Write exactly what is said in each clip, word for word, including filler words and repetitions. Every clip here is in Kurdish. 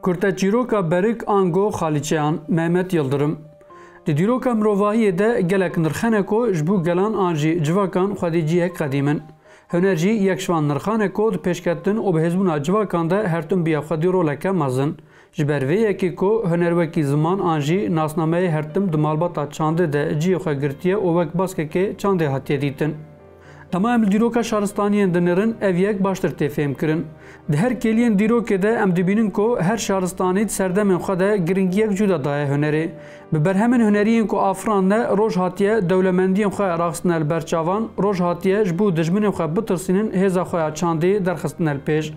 Kurteçîroka Berik ango Xalîçeyan, Mehmet Yildirim. Di dîroka mirovahiyê de gelek nirxeneko ji bo gelan an jî civakan xwedî cihek qedîm in. Huner jî yek ji van nirxaneko di pêşketin û bi hêzbûna civakan de her tim bûye xwedî roleke mezin. Ji ber vê yekê ku huner wekî ziman an jî nasnameyê her tim di malbata çandê de cihê xwe girtiye û wek baskekê çandê hatiye dîtin. Dema em li dîroka şaristaniyên dinêrin, ev yek baştir tê fêhmkirin. Di her kêliyên dîrokê de em dibînin ku her şaristanî di serdemên xwe de giringiyek cuda daye hunerê. Bi berhemên hunerî yên ku afirandine, roj hatiye dewlemendiyên xwe raxistine li ber çavan, roj hatiye ji bo dijminên xwe bitirsînin, hêza xwe ya çandê derxistine li pêş.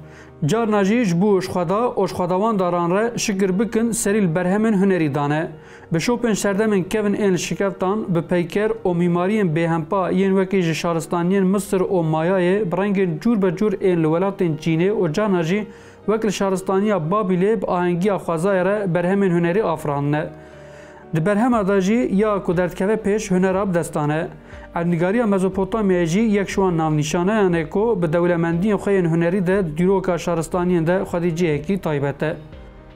Carna jî ji bo ji xweda û ji xwedawandaran re şikir bikin, serî li berhemên hunerî dane. Bi şopên serdemên kevin ên li şikeftan, bi peyker û mîmariyên bêhempa yên wekî ji şaristaniyên Misir û Mayayê, bi rengên cûr be cûr ên li welatên Çînê û carna jî wek li şaristaniya Babîlê bi ahengiya xwezayê re berhemên hunerî afirandine. Di berhema de jî ya ku derdikeve pêş hunera bi destan e. Erdnîgariya Mezopotamyayê jî yek ji wan navnîşaneyan e ku bi dewlemendiyên xwe yên hunerî de di dîroka şaristaniyên de xwedî cihekî taybet e.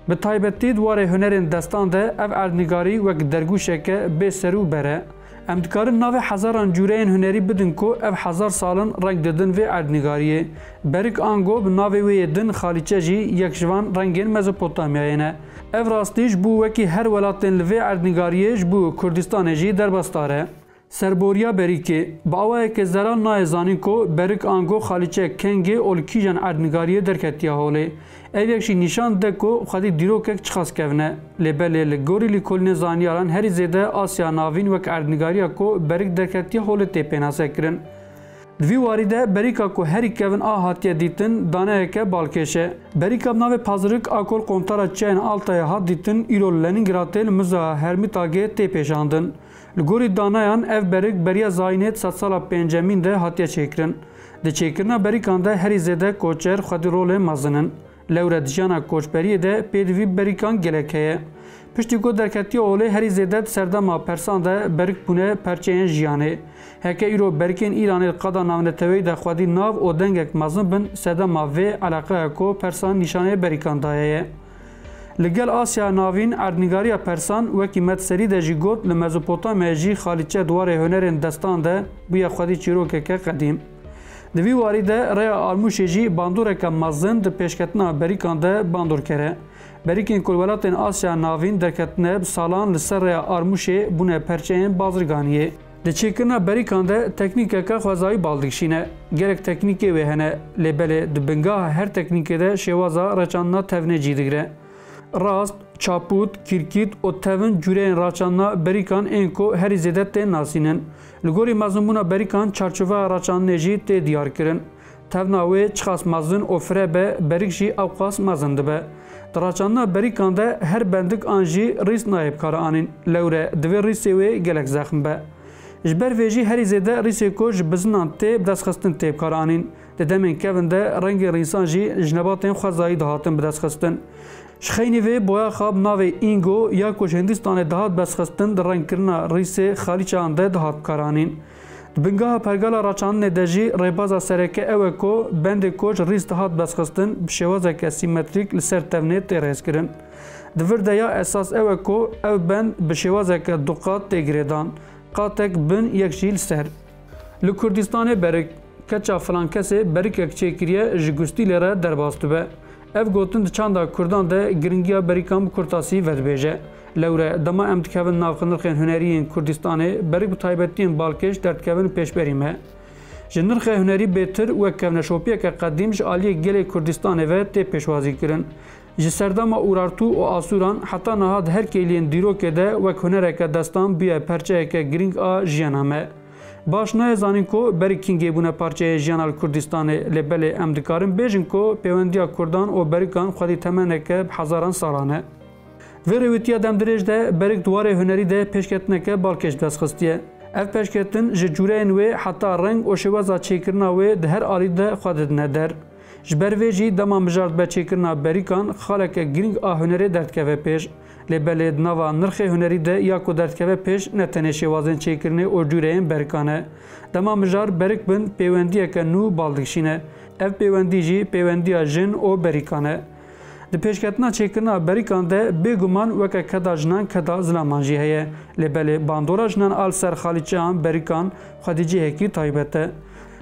Bi taybetî di warê hunerên destan de ev erdnîgarî wek dergûşeke bê ser û ber e. Em dikarin navê hezaran cûreyên hunerî bidin ku ev hezar sal in reng didin vê erdnîgariyê. Berik ango bi navê wê yê din Xalîçe jî yek ji van rengên Mezopotamyayê ne. Ev rastî ji bo wekî her welatên li vê erdnîgariyê ji bo Kurdistanê jî derbasdar e. Serboriya Berîkê. Bi awayeke zelal nayê zanîn ku Berik ango Xalîçe kengê û li kîjan erdnîgariyê derketiye holê. Ev yek jî nîşan dide ku xwedî dîrokek çiqas kevn e. Lê belê li gorî lîkolînê zanyaran herî zêde Asya Navîn wek erdnîgariya ku Berik derketiye holê tê pênasekirin. Di vî warî de Berîka ku herî kevin a hatiye dîtin, daneyeke balkêş e. Berîka bi navê Pazirik a ku li Kontara Çiyayên Altayê hat dîtin, îro li Lenîngradê li Muzeya Hermîtagê tê pêşandin. Li gorî danayan ev berik beriya zayînê di sedsala pêncemîn de hatiye çêkirin. Di çêkirina berîkan de herî zêde koçer xwedî rolê mezin in. Lewre di jiyana koçberiyê de pêdivî berîkan gelek heye. Piştî ku derketiye holê herî zêde di serdema Persan de berik bûne perçeyên jiyanê. Heke îro berikên Îranê di qada navneteweyî de xwedî nav û dengek mezin bin, serdema vê eleqeya ku Persan nîşanê berîkan daye ye. Li gel Asya Navîn, erdnîgariya Persan, wekî me di serî de jî got, li Mezopotamyayê jî Xalîçe di warê hunerên destan de bûye xwedî çîrokeke qedîm. Di vî warî de rêya armûşê jî bandoreke mezin di pêşketina berîkan de bandorker e. Berîkên ku li welatên Asya Navîn derketine, bi salan li ser rêya armûşê bûne perçeyên bazirganiyê. Di çêkirina berîkan de teknîkeke xwezayî bal dikişîne. Gelek teknîkê wê hene, lê belê di bingeha her teknîkê de şêwaza reçandina tevnê cî digire. Rast, çapût, kîrkît û tevin cûreyên raçandina berîkan ên ku herî zêde tên nasînin. Li gorî mezinbûna berîkan çarçoveya raçandinê jî tê diyarkirin. Tevna wê çiqas mezin û fireh be, berik jî ewqas mezin dibe. Di raçandina berîkan de her bendik an jî rîs nayê bikare anîn. Lewre divê rîsê wê gelek zexm be. Ji ber vê jî herî zêde rîsê ku ji bizinan tê bidestxistin tê bikare anîn. Di demên kevin de rengên rîsan jî ji nebatên xwezayî dihatin bidestxistin. Ji xeynî vê boyaxa bi navê Îngo ya ku ji Hindistanê dihat bidestxistin di rengkirina rîsê xalîçeyan de dihat bikaranîn. Di bingeha pergala raçandinê de jî rêbaza sereke ew e ku bendê ku ji rîs dihat bidestxistin bi şêwazeke sîmetrîk li ser tevnê tê rêzkirin. Di vir de ya esas ew e ku ev bend bi şêwazeke duqat tê girêdan. Qatek bin yek jî li ser. Li Kurdistanê berik, keça filan kesê berikek çêkiriye ji gustîlê re derbas dibe. Ev gotin di çanda kurdan de giringiya berîkan bi kurtasî vedibêje. Lewre, dema em dikevin nav nirxên hunerî yên Kurdistanê, berik bi taybetiyên balkêş derdikevin pêşberî me. Ji nirxê hunerî bêtir wek kevneşopiyeke qedîm ji aliyê gelê Kurdistanê ve tê pêşwazî kirin. Ji serdema Urartu û Asûran heta niha di her kêliyên dîrokê de wek hunereke destan bûye perçeyeke girîng a jiyana me. Baş nayê zanîn ku berik kîngê bûne parçeyê jiyana li Kurdistanê, lê belê em dikarin bêjin ku pêwendiya kurdan û berikan xwedî temeneke bi hezaran salan e. Vê rêwîtiya demdirêj de berik di warê hunerî de pêşketineke balkêş bi dest xistiye. Ev pêşketin ji cûreyên wê heta reng û şêweza çêkirina wê di her alî de xwe didine der. Ji ber vê jî dema mijar dibe çêkirina berîkan, xaleke girîng a hunerê derdikeve pêş. Lê belê di nava nirxê hunerî de ya ku derdikeve pêş ne tenê şêwazên çêkirinê û cûreyên berikan e. Dema mijar berik bin, pêwendiyeke nû bal dikişîne. Ev pêwendî jî pêwendiya jin û berîkan e. Di pêşketina çêkirina berikan de bêguman weke keda jinan keda zilaman jî heye. Lê belê bandora jinan a li ser xalîçeyan berikan xwedî cihekî taybet e.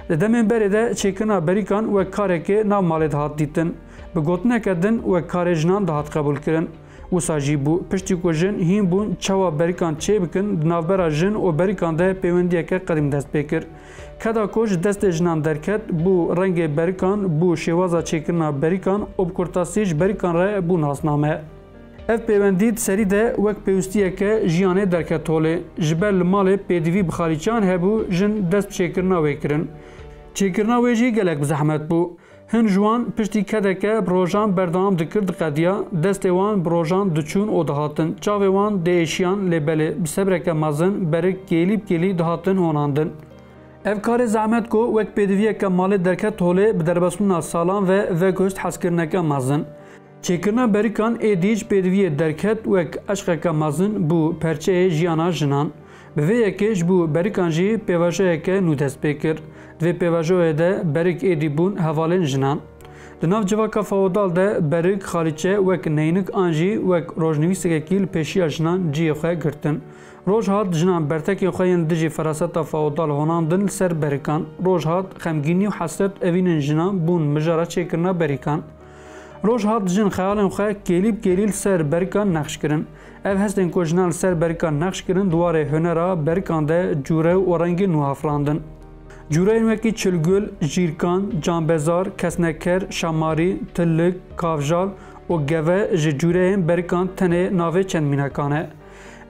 Di demên berê de çêkirina berikan wek karekê nav malê dihat dîtin. Bi gotineke din wek karê jinan dihat qebûlkirin. Wisa jî bû, piştî ku jin hîn bûn çawa berikan çêbikin, di navbera jin û berikan de pêwendiyeke qedîm dest pê kir. Keda ku ji destê jinan derket, bû rengê berikan, bû şêwaza çêkirina berikan û bi kurtasî ji berikan re bû nasname. Ev pêwendî di serî de wek pêwistiyeke jiyanê derket holê. Ji ber li malê pêdivî bi xalîçeyan hebû, jin dest bi çêkirina wê kirin. Çêkirina wê jî gelek bi zehmet bû. Hin ji wan piştî kedeke bi rojan berdewam dikir diqediya, destê wan bi rojan diçûn û dihatin, çavê wan diêşiyan, lê belê bi sebreke mezin berik kêlî bi kêlî dihatin honandin. Ev karê zehmet ku wek pêdiviyeke malê derket holê, bi derbasbûna salan ve vegihişt hezkirineke mezin. Çêkirina berikan êdî ji pêdiviyê derket wek eşqeke mezin bû perçeyê jiyana jinan. Bi vê yekê ji bo berikan jî pêvajoyeke nû dest pê kir. Di vê pêvajoyê de berik êdî bûn hevalên jinan. Di nav civaka feodal de berik, xalîçe wek neynik an jî wek rojnivîsekekî li pêşiya jinan cihê xwe girtin. Roj hat jinan bertekên xwe yên dijî feraseta feodal honandin li ser berikan. Roj hat xemgînî û hesret evînên jinan bûn mijara çêkirina berikan. Roj hat jin xeyalên xwe kêlî bi kêlî li ser berikan nexş kirin. Ev hestên ku jinan li ser berikan nexş kirin, di warê hunera berikan de cûre û rengên nû afirandin. Cûreyên wekî çilgul, jîrkan, canbezar, kesneker, şamarî, tilik, kavjal û geve ji cûreyên berikan tenê navê çend mînakan e.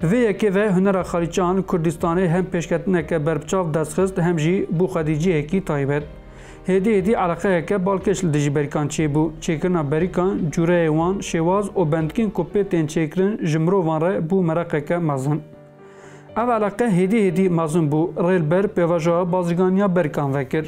Bi vê yekê ve hunera xalîçeyan li Kurdistanê hem pêşketineke berbiçav dest xist, hem jî bû xwedî cihekî taybet. Hêdî hêdî eleqeyeke balkêş li dijî berikan çêbû. Çêkirina berikan, cûreyê wan, şêwaz û bendikên ku pê tên çêkirin ji mirovan re bû meraqeke mezin. Ev eleqe hêdî hêdî mezin bû, rê li ber pêvajoya bazirganiya berikan vekir.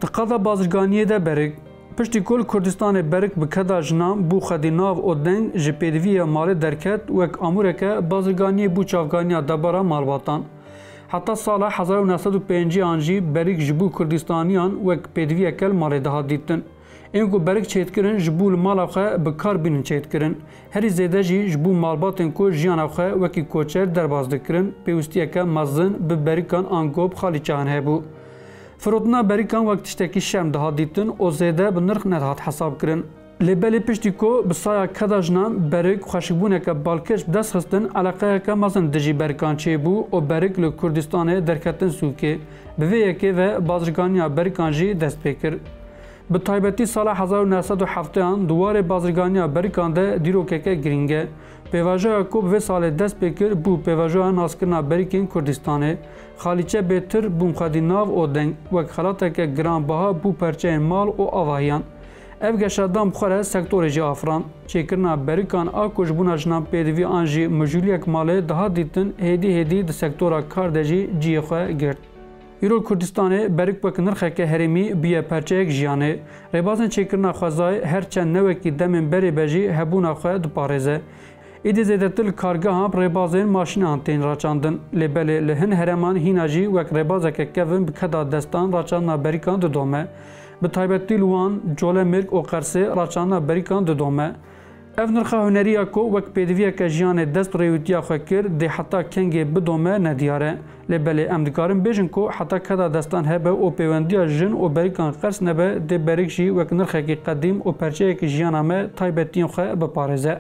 Di qada bazirganiyê de berik. Piştî ku li Kurdistanê berik bi keda jinan bû xwedî nav û deng, ji pêdiviyê malê derket, wek amûreke bazirganiyê bû çavganiya debara malbatan. Heta sala hezar û neh sed û pêncî an jî berik ji bo Kurdistaniyan wek pêdiviyeke li malê dihat dîtin. Ên ku berik çêdikirin ji bo li mala xwe bi kar bînin çêdikirin. Herî zêde jî ji bo malbatên ku jiyana xwe wekî koçer derbas dikirin, pêwistiyeke mezin bi berikan ango bi xalîçeyan hebû. Firotina berikan wek tiştekî şerm dihat dîtin û zêde bi nirx nedihat hesabkirin. Lê belê piştî ku bi saya keda jinan berik xweşikbûneke balkêş bi dest xistin, eleqeyeke mezin dijî berikan çêbû û berik li Kurdistanê derketin sûkê. Bi vê yekê ve bazirganiya berikan jî dest pê kir. Bi taybetî sala hezar û neh sed û hefteyan di warê bazirganiya berikan de dîrokeke girîng e. Pêvajoya ku bi vê salê dest pê kir bû pêvajoya naskirina berikên Kurdistanê. Xalîçe bêtir bûn xwedî nav û deng, wek xelateke giranbiha bû perçeyên mal û avahiyan. Ev geşedan bi xwe re sektorê jî afirand. Çêkirina berikan a ku ji bona jinan pêdivî an jî mijûliyek malê dihat dîtin, hêdî hêdî di sektora kar de jî cihê xwe girt. Îro li Kurdistanê berik wek nirxeke herêmî bûye perçeyek jiyanê. Rêbazên çêkirina xwezayê her çend ne wekî demên berê be jî hebûna xwe diparêze. Êdî zêdetir li kargehan bi rêbazên maşînan tên raçandin. Lê belê li hin herêman hîna jî wek rêbazeke kevin bi keda destan raçandina berikan didome. Bi taybetî li Wan, Colemêrg û Qersê raçandina berikan didome. Ev nirxa hunerî ya ku wek pêdiviyeke jiyanê dest bi rêwîtiya xwe kir, dê heta kengê bidome nediyar e. Lê belê em dikarin bêjin ku heta keda destan hebe û pêwendiya jin û berikan qers nebe, dê berik jî wek nirxekî qedîm û perçeyekî jiyana me taybetiyên xwe biparêze.